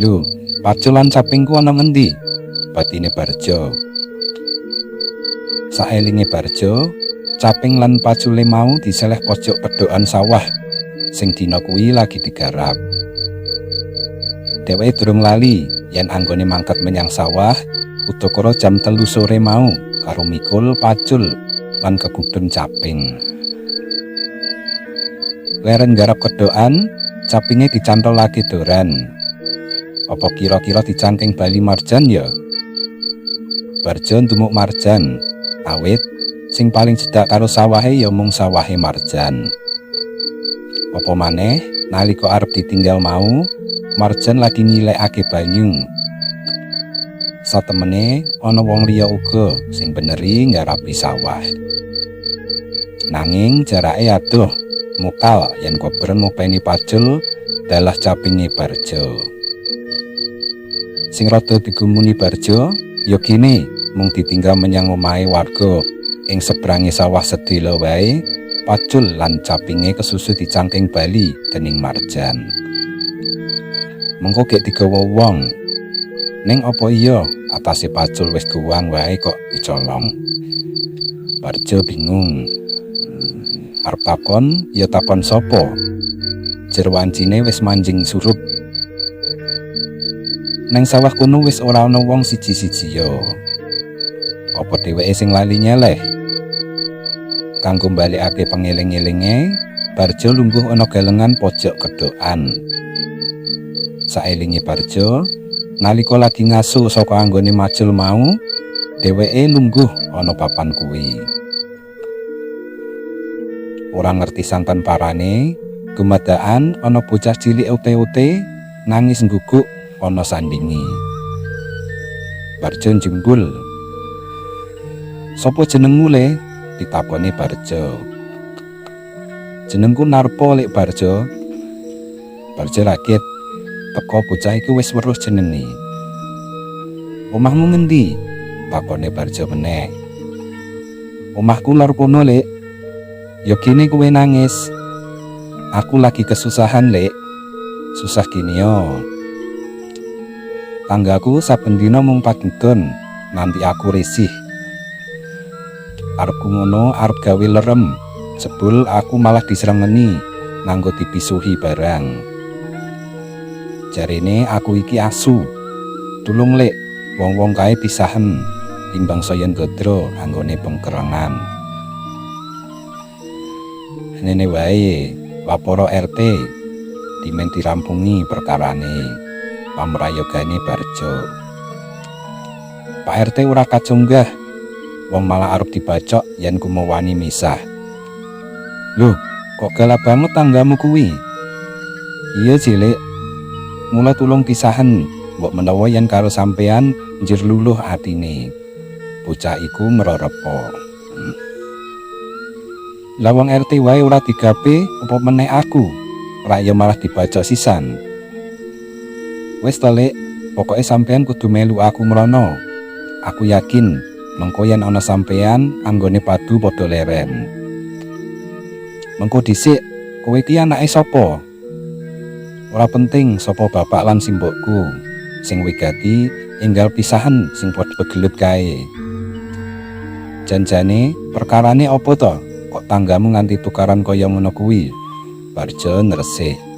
Lho, pacul lan capingku ana ngendi? Batine Barjo. Saelinge Barjo, caping lan pacule mau diseleh pojok pedhokan sawah sing dina kuwi lagi digarap. Dheweke durung lali yen anggone mangkat menyang sawah udakara jam 3 sore mau karo mikul pacul lan kegudhun caping. Leren garap kedhokan, capinge dicantolake doran. Apa kira-kira dicangking bali Marjan ya? Barjo ndumuk Marjan, awit sing paling cedhak karo sawahe ya mung sawahe Marjan. Apa maneh nalika arep ditinggal mau, Marjan lagi nyilekake banyu. Satemene ana wong liya uga sing beneri nggarapi sawah. Nanging jarake adoh mokal yen kober ngopeni pacul dalah capinge Barjo. Sing rada digumuni Barjo ya kene mung ditinggal menyang omahe warga ing sebrange sawah sedhela wae, pacul lan capinge kesusu dicangking bali dening Marjan. Mengko gek digawa wong. Ning apa iya atase pacul wis guwang wae kok dicolong. Barjo bingung. Arep takon ya takon sapa? Jer wancine wis manjing surup. Neng sawah kono wis ora ana wong siji-siji ya. Apa dheweke sing lali nyeleh? Kanggo mbalekake pengeling-elinge, Barjo lungguh ana galengan pojok kedhokan. Saelinge Barjo, nalika lagi ngaso saka anggone macul mau, dheweke lungguh ana papan kuwi. Ora ngerti santen parane, dumadakan ana bocah cilik ote-ote nangis ngguguk ana sandingi. Barjo njembul. Sopo jenengmu, Le? Ditakoni Barjo. Jenengku Narpo, Lek Barjo. Barjo kaget. Teko bocah iku wis weruh jenenge. Omahmu ngendi? Takone Barjo meneh. Omahku lor kono, Lek. Ya kene kowe nangis. Aku lagi kesusahan, Lek. Susah gini yo. Tanggaku saben dina mung padudon, nganti aku risih. Arepku ngono arep gawe lerem, jebul aku malah disrengeni nganggo dipisuhi barang. Jarene aku iki asu. Tulung, Lek, wong-wong kae pisahen timbang saya godro anggone pengkerengan. Nene wae, laporo RT, dimen dirampungi perkarane. Pamrayogane Barjo. Pak RT ora kacunggah, wong malah arep dibacok yen kumawani misah. Loh, kok galak banget tanggamu kuwi? Iya, cilik. Mula tulung pisahen, mbok menawa yen karo sampean njir luluh atine. Bocah iku mrerepa. Lah wong RT wae ora digape, apa meneh aku? Rak ya malah dibacok sisan. Wis to, Lek, pokoke sampean kudu melu aku mrono. Aku yakin mengko yen ana sampean anggone padu padha leren. Mengko dhisik, kowe iki anake sapa? Ora penting sapa bapak lan simbokku. Sing wigati enggal pisahen sing padha gelut kae. Janjane perkarane apa to? Kok tanggamu nganti tukaran kaya ngono kuwi? Barjo nresih.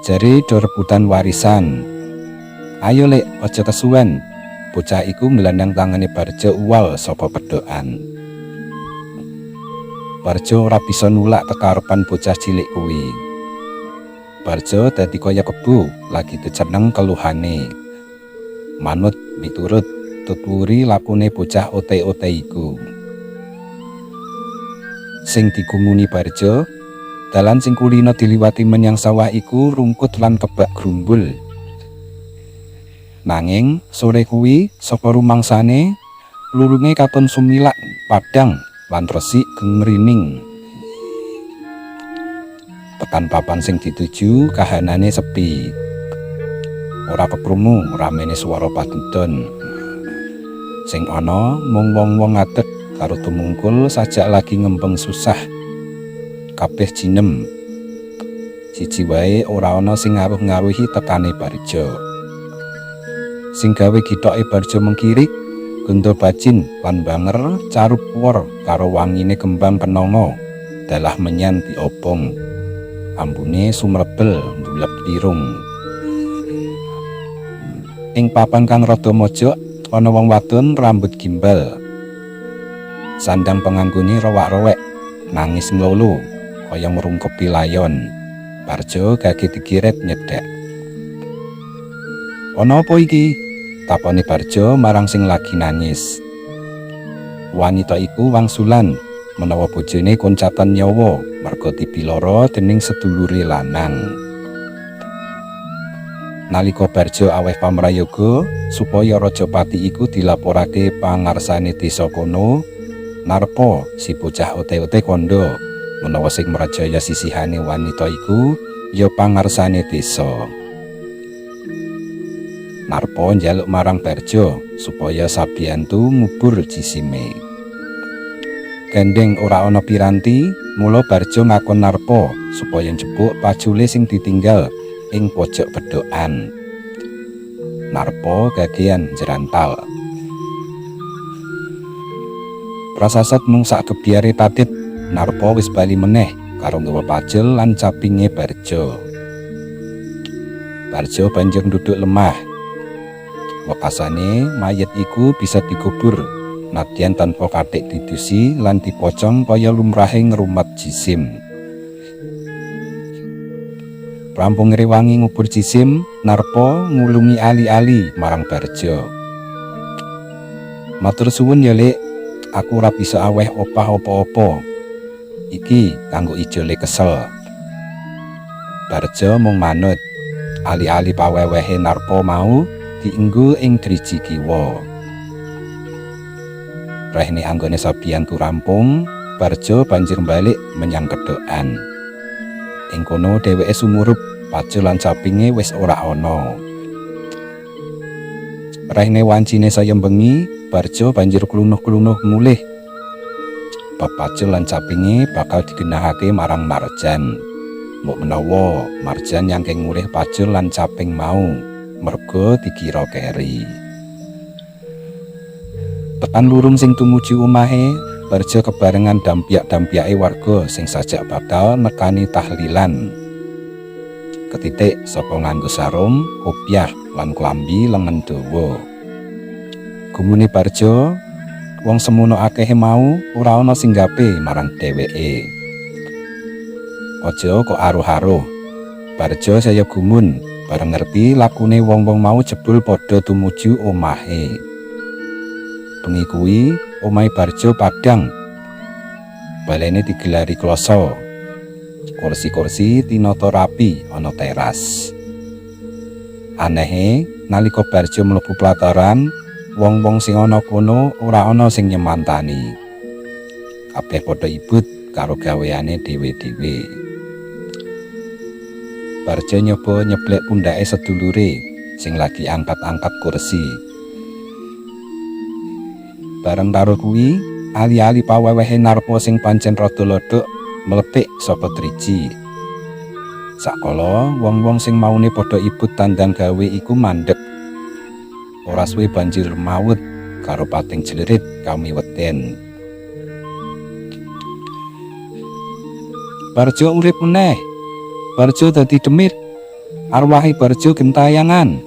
Jare do rebutan warisan. Ayo, Lek, aja kesuwen. Bocah iku nglandang tangane Barjo uwal saka pedhokan. Barjo ora bisa nulak kekarepan bocah cilik kuwi. Barjo dadi kaya kebo lagi diceneng keluhane. Manut miturut tutwuri lakune bocah ote-ote iku. Sing digumuni Barjo, dalan sing kulino diliwati menyang sawah iku rungkut lan kebak grumbul. Nanging sore kuwi saka rumangsane lurunge katon sumilak padhang lan resik gemrining. Tekan papan sing dituju kahanane sepi. Ora kekrungu ramene swara padudon. Sing ana mung wong-wong ngadeg karo tumungkul sajak lagi ngembeng susah. Kabeh jinem. Siji wae ora ana sing ngaruh-ngaruhi tekane Barjo. Sing gawe githoke Barjo mengkirik, ganda bacin lan banger carup wor karo wangine kembang kenanga dalah menyan diobong. Ambune sumrebel ndulep irung. Ing papan kang rada mojok ana wong wadon rambut gimbal. Sandang penganggone rowak-rowek, nangis nglolo kaya ngrungkepi layon. Barjo kaget dikiret nyedhak. "Ana apa iki?" takone Barjo marang sing lagi nangis. Wanita iku wangsulan menawa bojone koncatan nyawa merga dipilara dening sedulure lanang. Nalika Barjo aweh pamrayoga supaya Rajapati iku dilaporake pangarsane desa kono, Narpa si bocah ote-ote kandha menawa sing mrajaya sisihane wanita iku ya pangarsane desa. Narpa njaluk marang Barjo supaya sabiyantu ngubur jisime. Gandeng ora ana piranti, mula Barjo ngakon Narpa supaya njepuk pacule sing ditinggal ing pojok bedokan. Narpa gagean jerantal. Prasasat mung sak gebyare tatit, Narpa wis bali meneh karo nggawa pacul lan capinge Barjo. Barjo banjur nduduk lemah. Wekasane mayit iku bisa dikubur nadyan tanpa kathik didusi lan dipocong kaya lumrahe ngrumat jisim. Rampung ngrewangi ngubur jisim, Narpa ngulungi ali-ali marang Barjo. "Matur suwun ya, Lik. Aku ora bisa aweh opah apa-apa. Iki kanggo ijole kesel." Barjo mung manut. Ali-ali pawewehe Narpa mau dienggo ing driji kiwa. Rehne anggone sabiyantu rampung, Barjo banjur balik menyang kedhokan. Ing kono dheweke sumurup pacul lan capinge wis ora ana. Rehne wancine saya bengi, Barjo banjur klunuh-klunuh mulih. Bab pacul lan capinge bakal digenahake marang Marjan. Mbok menawa Marjan nyangke ngulih pacul lan caping mau, merga dikira keri. Tekan lurung sing tumuju omahe, Barjo kebarengan dampyak-dampyake warga sing sajak bakal nekani tahlilan. Ketitik saka nganggo sarung, kopyah lan klambi lengen dawa. Gumune Barjo, wong semono akehe mau ora ana sing gape marang dheweke. Aja kok aruh-aruh. Barjo saya gumun bareng ngerti lakune wong-wong mau jebul padha tumuju omahe. Bengi kuwi omahe Barjo padhang. Balene digelari kloso. Kursi-kursi tinata rapi ana teras. Anehe, nalika Barjo mlebu plataran, wong-wong sing ana kono ora ana sing nyemantani. Kabeh padha ibut karo gaweane dhewe-dhewe. Barjo nyoba nyeblek pundhake sedulure sing lagi angkat-angkat kursi. Bareng karo kuwi, ali-ali pawewehe Narpa sing pancen rada lodhok mlethik saka driji. Sakala wong-wong sing maune padha ibut tandang gawe iku mandeg. Ora suwe banjur mawut karo pating jlerit kamiweden. Barjo urip meneh. Barjo dadi demit. Arwahe Barjo gentayangan.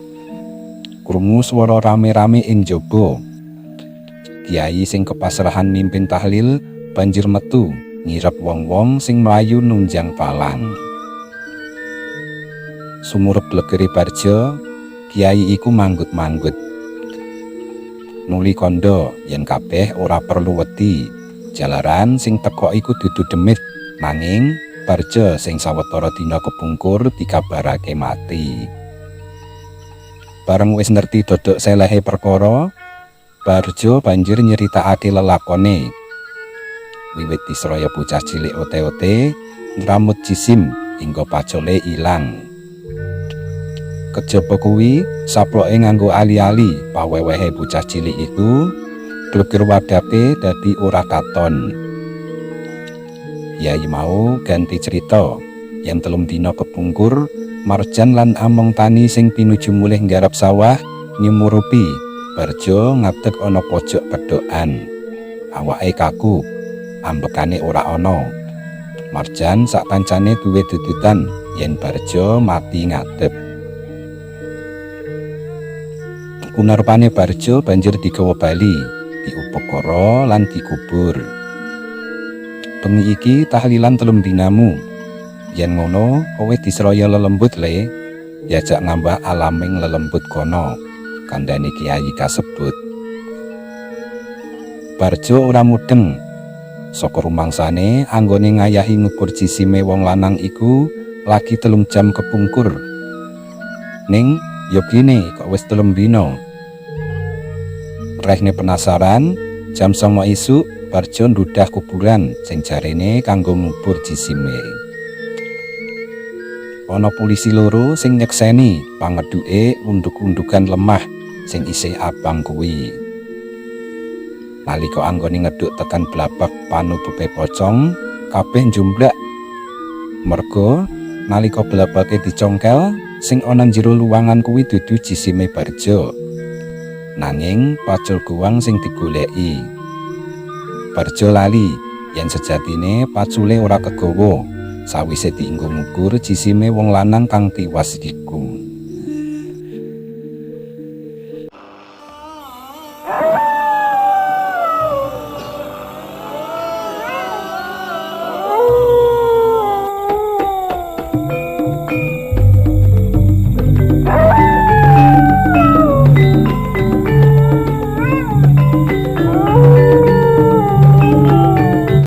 Krungu swara rame-rame ing jaba. Kiai sing kepasrahan mimpin tahlil banjur metu ngirep wong-wong sing mlayu nunjang palang. Sumurep blegere Barjo, kiai iku manggut-manggut. Nuli kandha yen kabeh ora perlu wedi, jalaran sing teka iku dudu demit, nanging Barjo sing sawetara dina kepungkur dikabarake mati. Bareng wis ngerti dodok selehe perkara, Barjo banjur nyeritakake lelakone. Wiwit disraya bocah cilik ote-ote ngramut jisim hingga pacule ilang. Kejaba kuwi, saploke nganggo ali-ali pawewehe bocah cilik iku, bleger wadake dadi ora katon. Yai mau ganti cerita. Yen 3 dina kepungkur, Marjan lan among tani sing pinuju mulih nggarap sawah nyumurupi Barjo ngadeg ana pojok pedhokan. Awake kaku, ambekane ora ana. Marjan sak kancane duwe dudutan yen Barjo mati ngadeg. Kunarpane Barjo banjur digawa bali, diupakara lan dikubur. Bengi iki tahlilan 3 dinamu. Yen ngono, kowe disraya lelembut le, jajak ngambah alaming lelembut kono, kandhane kiai kasebut. Barjo ora mudeng. Saka rumangsane anggone ngayahi ngukur jisime wong lanang iku lagi 3 jam kepungkur. Ning yo kene kok wis 3 dina. Rehne penasaran, jam 09.00 isuk Barjo ndudah kuburan sing jarene kanggo ngubur jisime. Ana polisi loro sing nyekseni pangeduke unduk-undukan lemah sing isih abang kuwi. Nalika anggone ngeduk tekan blabak panutupe pocong, kabeh njumblak. Merga nalika blabake dicongkel, sing ana njero luwangan kuwi dudu jisime Barjo. Nanging pacul guwang sing digoleki. Barjo lali yen sejatine pacule ora kegawa sawise dienggo ngukur jisime wong lanang kang tiwas iku.